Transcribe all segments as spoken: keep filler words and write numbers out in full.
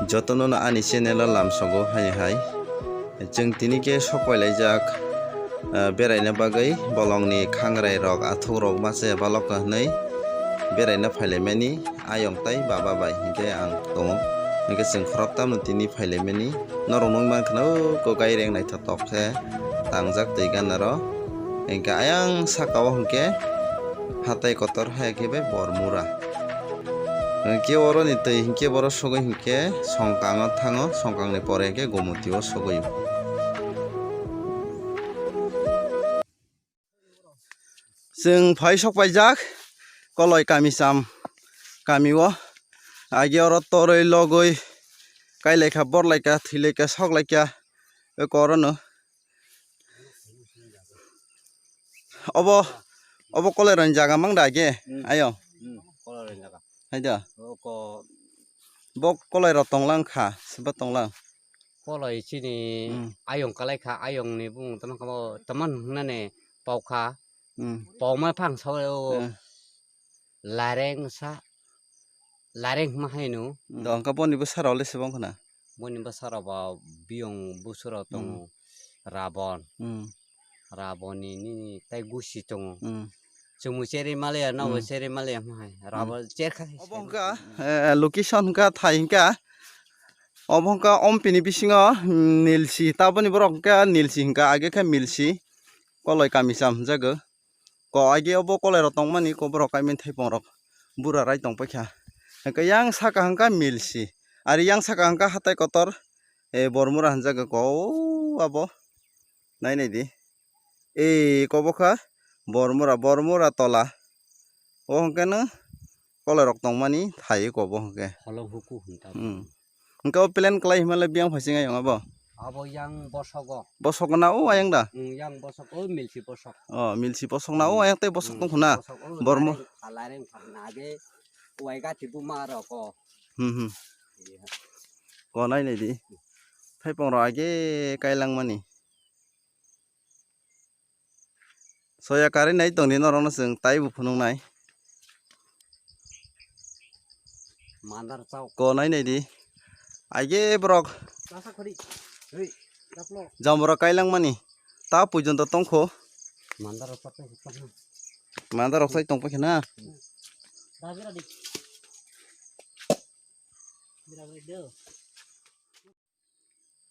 Jotono no ani channel o lamsogo hai hai. Chwng tini khe sok pai laijak, ah, beraina bagwi bolongni khangrai rok, athuk rok ma se balok hwnwi beraina phailaimani ayong tai baba bai hinkhe ang tongo. Hinkhe chwng khoroktham no tini phailaimani. Norok nukmankha o kokai reng naithotok khe tangjak twi ganaro. Hinkhe ayang saka o hinkhe hatai kotor hai khe bai Bormura. Hinkhe oro ni twi hinkhe boro sogwi hinkhe songkang o thango, songkang ni pore hinkhe Gomoti o sogwi. Chwng phai sok paijak Koloi kami cham kami o. Age oro toroi logoi kailaikha, borlaikha, thwilaikha, soklaikha, eko oro no. Obo, obo Koloi rokni jaga mang da age? Hmm. Ayo. Hmm, Koloi rokni jaga. Hai da. Oko. Bo Koloi rok tonglang kha, seba tonglang. Koloi chini Hmm. ayong kalai kha, ayong ni bung tamo kha bo, taman hwngnani pau kha. Hmm. Pau ma phang sao o. Hmm. Lareng sa, lareng ma haino. Do hwnkha boni bwsarok le sebang khna. Boni bwsarok bo biyong busuro Hmm. tongo, Rabon. Hmm. Raboni nini tai gusi tongo. Hmm. Chumui cherwi maliya, nobo Hmm. cherwi maliya hwnkhai. Hmm. Rabon cherkha. Obo hwnkha, eh, location hwnkha, thai hwnkha. Obo hwnkha Ompini bisingo, mm, Nilsi. Taboni borok hwnkha Nilsi hwnkha, age khe Milsi. Koloi kami cham hwnjago. Ko age obo Koloi rok tongmani, ko borok kaimani thaipung rok. Bura rai tongpaikha. Hwnkhe yang saka hwnkha Milsi. Ari yang saka hwnkha hatai kotor, eh, Bormura hwnjago ko, o abo. Nai nai di. E, kobo kha Bormura, Bormura tola. O hwnkhe no Koloi rok tongmani thai kobo hwnkhe. Holong huku hwnta. Hmm. Hwnkhe o plan kwlai himale biyang phai singa yong abo. Abo yang bosogo. Bosok na o ayang da? Hmm, yang bosok o milsi bosok. O, milsi bosok na o Hmm. ayang tei bosok Hmm, tong khuna. Bosok o Bormo. Lareng, lareng phang na age wai gati buma rok o. Hmm, hmm. Iya. Ko nai nai di. Thaipung rok age kailang mani. Soya kari nai tongdi norokno chwng taibo phunuknai. Mandar chao. Ko nai nai di. Aige borok. Lasa khori. Hei, chaplo. Jambura kailang mani. Ta pujon to tongkho. Mandar chao. Mandar rok sai tongpai khna. Dabira di. Dabira di.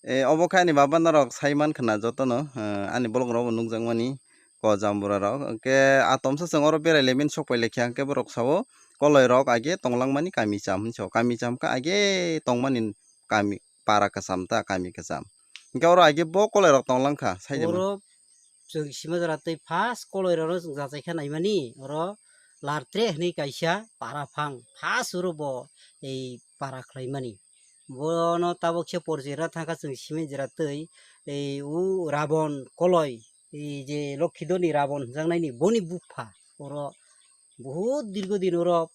Eh, obo khe ani baba norok sai man khna jotono, eh, ani bolong rok bo nukjakmani ko jambura rok. Hwnkhe atomsa chwng oro berai lemani sok pai laikha, hwnkhe borok sao koloi rok age tonglang mani kami cham hinwi sao. Kami cham khe age tongmani kami para kwcham ta, kami kwcham. Hwnkhe oro age bo koloi rok tonglang kha, sai de man. Oro chwng sima jora tei first koloi rok no chwng jachai kha naimani, oro lar tre hinwi kaisa para phang, first oro bo ei para khlaimani. Bono tabok se por jera thangkha chwng simi jera twi, ei u Rabon koloi, ei je Lokhidorni Rabon hwnjaknaini boni bupha oro, bohut dirgo din oro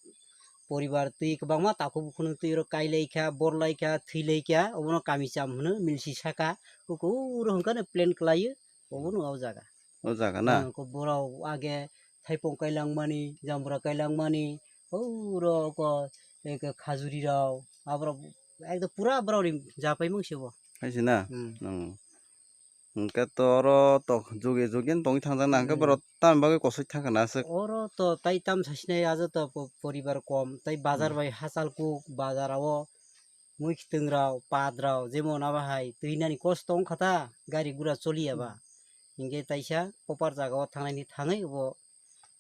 poribar twi kwbangma takhuk bukhuk twi oro kailaikha, borlaikha, thwilaikha, obono kami cham hwno milsi saka, oro hwnkhe plan khlaio, obono o jaga. O jaga na? Hmm, ko borok age thaipung kailang mani, jambura kailang mani, oro ko, eke khajuri rok, aborok ekdom pura borok ni japai mung se bo. Hai se na? Hmm. Hmm. Hwnkhe to oro to jugi jugi tongwi thangjak na, hwnkhe Hmm. borok tamni bagwi kosoi thangkha na aswk? Oro to tai tam sasinai ajo to po-, poribar kom, tai bazar Hmm. bai hachal kuk, bazar o mui kitung rok, pat rok, jemon abo hai twi nani kosto wngkha ta, gari gura choliya ba. Hmm. Hinkhe taisa kopar jaga o thangnani thangwi bo,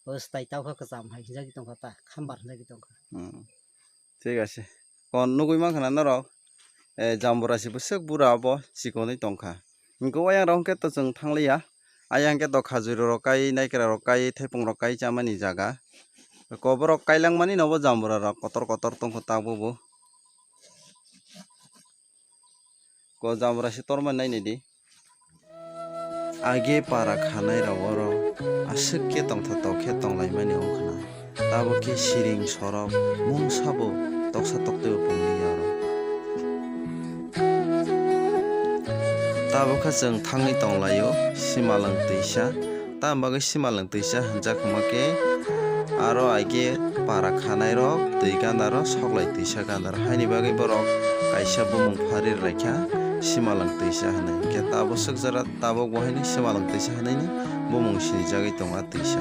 bo swtai tawkha kwcham hai hinjagwi tongkha ta, khambar hinjagwi tongkha. Hmm. Thik ase. Kon nugwi mankha na norok? Eh, jambura se bwswk bura abo chikonwi tongkha. Hinkhe oyang rok hinkhe to chwng thangliya. Ayang khe to khajuri rok kai, naikra rok kai, thaipung rok kai chamani jaga. Koborok kailang mani no bo jambura rok kotor kotor tongkha tabuk bo. Ko jambura se tormani nai nai di. Age para khanai rok oro aswk khe tongthotok khe tonglaimani wngkha na. Tabuk khe siring sorok mungsa bo toksa toktwi bo pungya oro. Tabuk khe chwng thangwi tonglaio simalwng twisa. Tamni bagwi simalwng twisa hwnjak hwnkhe aro age para khanai rok twi gana rok soklai twisa gana rok haini bagwi borok Kaisa bumung phari raikha Simalwng twisa hwnwi. Khe tabuk swk jora tabuk bo haino Simalwng twisa hwnwi bumung sinijagwi tongo a twisa.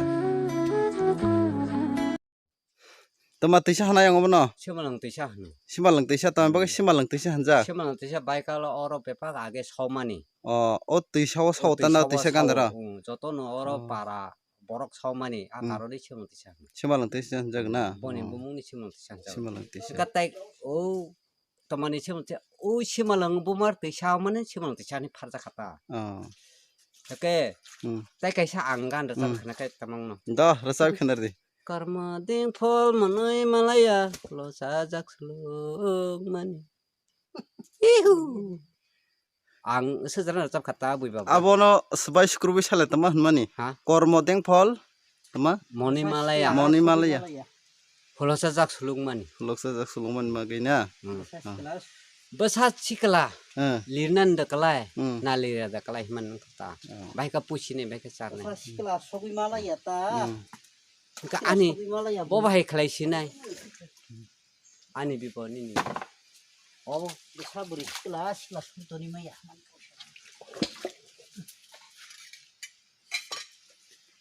Tama twisa hwnwi ang obono? Simalwng twisa hwnwi. Simalwng twisa tama bagwi Simalwng twisa hwnjak? Simalwng twisa baikalo oro bebak age somani. O, o twisa o sao tana twisa gandaro? Jotono oro para borok somani a karoni Simalwng twisa hwnwi. Simalwng twisa hwnjak na? Boni bumungni Simalwng twisa hwnjak. Simalwng twisa. Katai o tamani Simalwng twisa, o Simalwng bumar twisa mani Simalwng twisa ni pharjak kha ta. Hake tai kaisa ang gan rwchap khna khe tamang no. Do, rwchap khna di. Kormo ding phol mwnwi malaya, lo sajak suluk mani. Ihu. Ang sejana rwchap kha ta bui baba. Abono swbai sukrubui sale tama hwnmani. Ha? Kormo deng phol tama? Moni malaya. Moni malaya. Pholoksa jak suluk mani. Pholoksa jak suluk mani magwi na? Hmm. Bwsa sikla. Hmm. Lirnan da kalai. Hmm. Na lira da kalai hwnmani kha ta. Hmm. Bai ka puchini, bai ka charni. Bwsa sikla sogwi malaya ta. Hmm. Hwnkhe ani bo bahai khlai sinai. Ani bipo nini. O bwsa bwrwi sikla sikla sumtoni maya.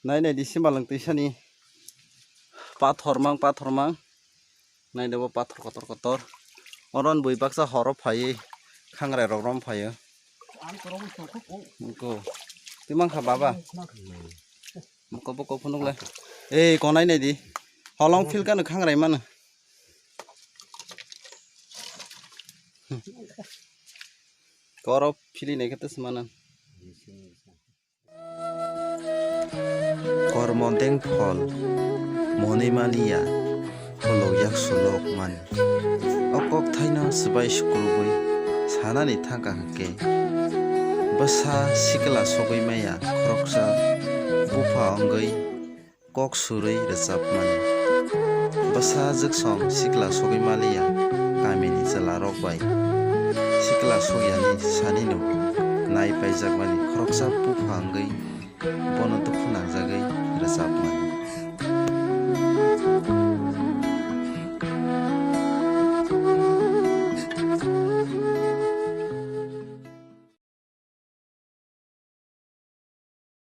Nai nai di Simalwng twisani pathor mang pathor mang. Nai da bo pathor kotor kotor. Oron bui baksa horo phaiwi khangrai rok rom phaio. Ang korok tongkha ko. Ko. Twi mankha baba. Boko boko phunuk le. Ei konai nai di. Holong phil kano khangrai mano. Korok phili nai khe twi se mano. Kormo deng phol, moni maliya, pholok yak sulok mani. O kokthaino swbai sukrubui sanani thangkha hwnkhe, bwsa sikla sogwi maya khoroksa bupha wngwi kok surwi rwchapmani. Bwsa jwksong sikla sogwi maliya kamini chwlarok bai sikla sokyani sanino nai paijakmani khoroksa bupha wngwi bono dukhu nangjagwi rwchapmani.